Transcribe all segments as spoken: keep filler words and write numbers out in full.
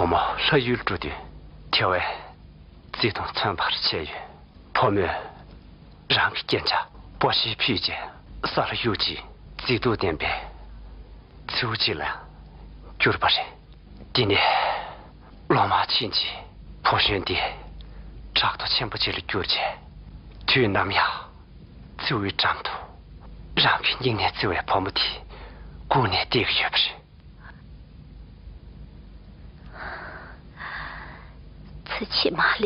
བུ་མོ་ལྷ་ཡུལ་འགྲོ་དུས་དེ་བས་བརྩེ་དུང་མཚོན་པར་བྱས་ཡོད། བུ་མོས་རང་གི་རྒྱན་ཆ་པོ་ཤི་ཕུད་རྗེས་ས་ལ་གཡུག་རྗེས་མཛེས་སྡུག་ལྡན་པའི་མཚེའུ་ཅིག་ལ་གྱུར་པ་རེད། དེ་ནས་ལོ་མང་ཕྱིན་རྗེས་ཕོ་གཞོན་དེ་བྲག་རྡོ་ཆེན་པོ་ཅིག་ལ་གྱུར་རྗེས་དུས་ནམ་ཡང་མཚེའུའི་འགྲམ་དུ་རང་གི་སྙིང་ནས་བརྩེ་བའི་བུ་མོ་དེ་སྒུག་ནས་བསྡད་ཀྱི་ཡོད་པ་རེད། ཚེ་ཕྱི་མ་ལ་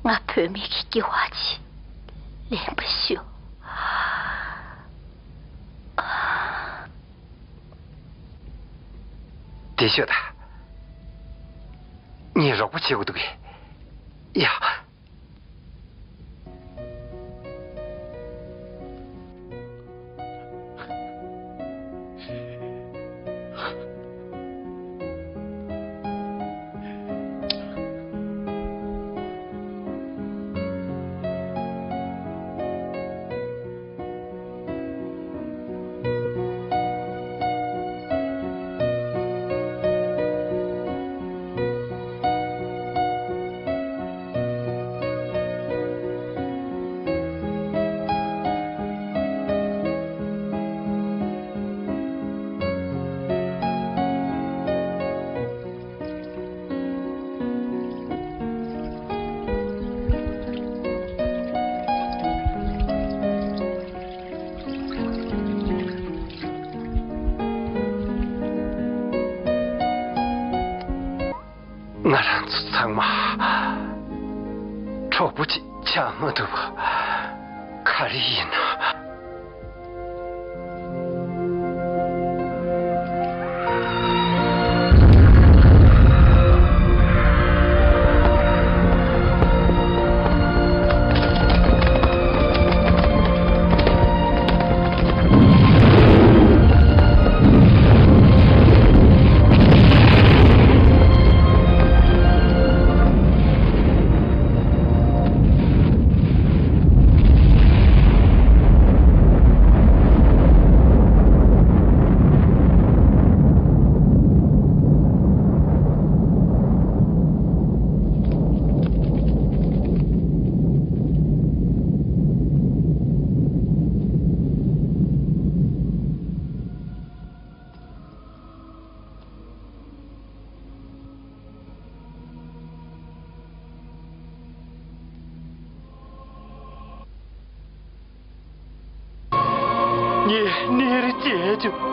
ང་བུད་མེད་ཀྱི་སྐྱེ་བ་ཅིག་ལེན་པར་ཞུ། དེ་ཤོད་དང་། ངས་རོགས་པ་བྱེད་དགོས་འདུག་གས། ཡ། ང་རང་ཚོ་ཚང་མ་གྲོགས་པོ་གཅིག་ཆགས་མ་ཐུབ་པ་ག་རེ་ཡིན་ན། ངས་གནས་རི་བཅད་བྱུང་།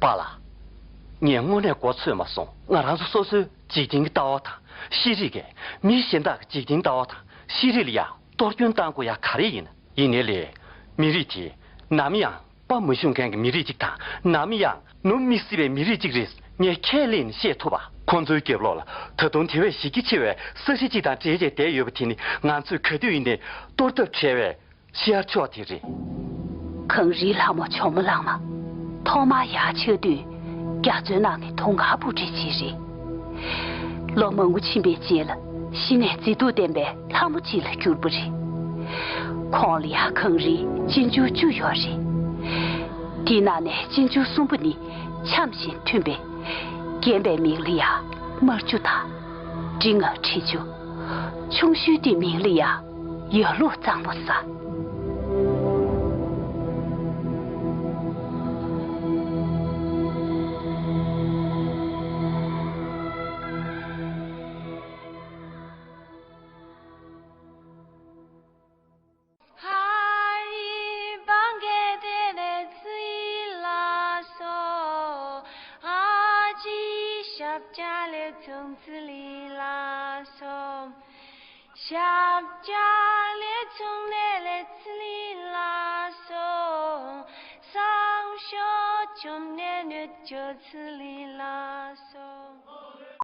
པཱ་ལགས། ངས་དངོས་གནས་མགོ་ཚོས་མ་སོང་། ང་རང་ཚོ་སོ་སོའི་འཇིག་རྟེན་གྱི་ལྟ་བ་དང་ཤེས་རིག་གིས་མི་གཞན་དག་གི་འཇིག་རྟེན་ལྟ་བ་དང་ཤེས་རིག་ལ་ཡང་གཏོར་སྐྱོན་བཏང་དགོས་ཡ་ག་རེ་ཡིན། ཡིན་ནའི་ལས། མི་རིགས་དེ་ནམ་ཡང་དཔའ་མ་ཞུམ་མཁན་གྱི་མི་རིགས་གཅིག་དང་། ནམ་ཡང་ནུབ་མི་སྲིད་པའི་མི་རིགས་གཅིག་རེད། ངས་ཁས་ལེན་ནས་བཤད་ཐུབ་པ། ཁོང་ཚོའི་རྒྱབ་ལོགས་ལ་ད་དུང་དེ་བས་གཞི་རྒྱ་ཆེ་བའི་ས་གཞི་གཅིག་དང་འབྲེལ་བྱས་བསྡད་ཡོད་པ་དེ་ནི། ང་ཚོས་ག་དུས་ཡིན་ནའི་གཏོར་ཐབས་བྲལ་བའི་ཤར་ཕྱོགས་དེ་རེད། གངས་རིའི་ལྷ་མོ་ཇོ་མོ་གླང་མ་ཐོག་མར་ཡར་ཆགས་དུས། རྒྱ་མཚོའི་ནང་ནས་དུང་དཀར་སྤུ་གྲི་ཅིག་རེད། ལོ་མང་པོ་ཕྱིན་པའི་རྗེས་ལ་གཞི་ནས་མཛེས་སྡུག་ལྡན་པའི་ལྷ་མོ་ཅིག་ལ་གྱུར་པ་རེད། ཁོང་ལ་ཡང་གངས་རིའི་གཅེན་གཅུང་བཅུ་ཡོད་རེད། དེའི་ནང་ནས་གཅེན་གཅུང་གསུམ་པོ་ནི་འཆམ་ཞིང་མཐུན་པས། རྒན་པའི་མིང་ལ་ཡང་དམར་ཆུ་དང་། འབྲིང་བ་ཁྲི་ཆུ། ཆུང་ཤོས་དེའི་མིང་ལ་ཡང་ཡ་ལུག་གཙང་པོ་ཟེར། ཧ་རི་བང་གེ་དེ་ནས་ཚུལ་ལ་སོ། ཨ་ཅི་ཞབས་བཅགས་ལས་ཚུང་ཚུལ་ལ་སོ། ཞབས་བཅགས་ལས་ཚུང་ནས་ལས་ཚུལ་ལ་སོ། སང་ཞོ་བཅོམ་ནས་ནུད་ཅོ་ཚུལ་ལ་སོ།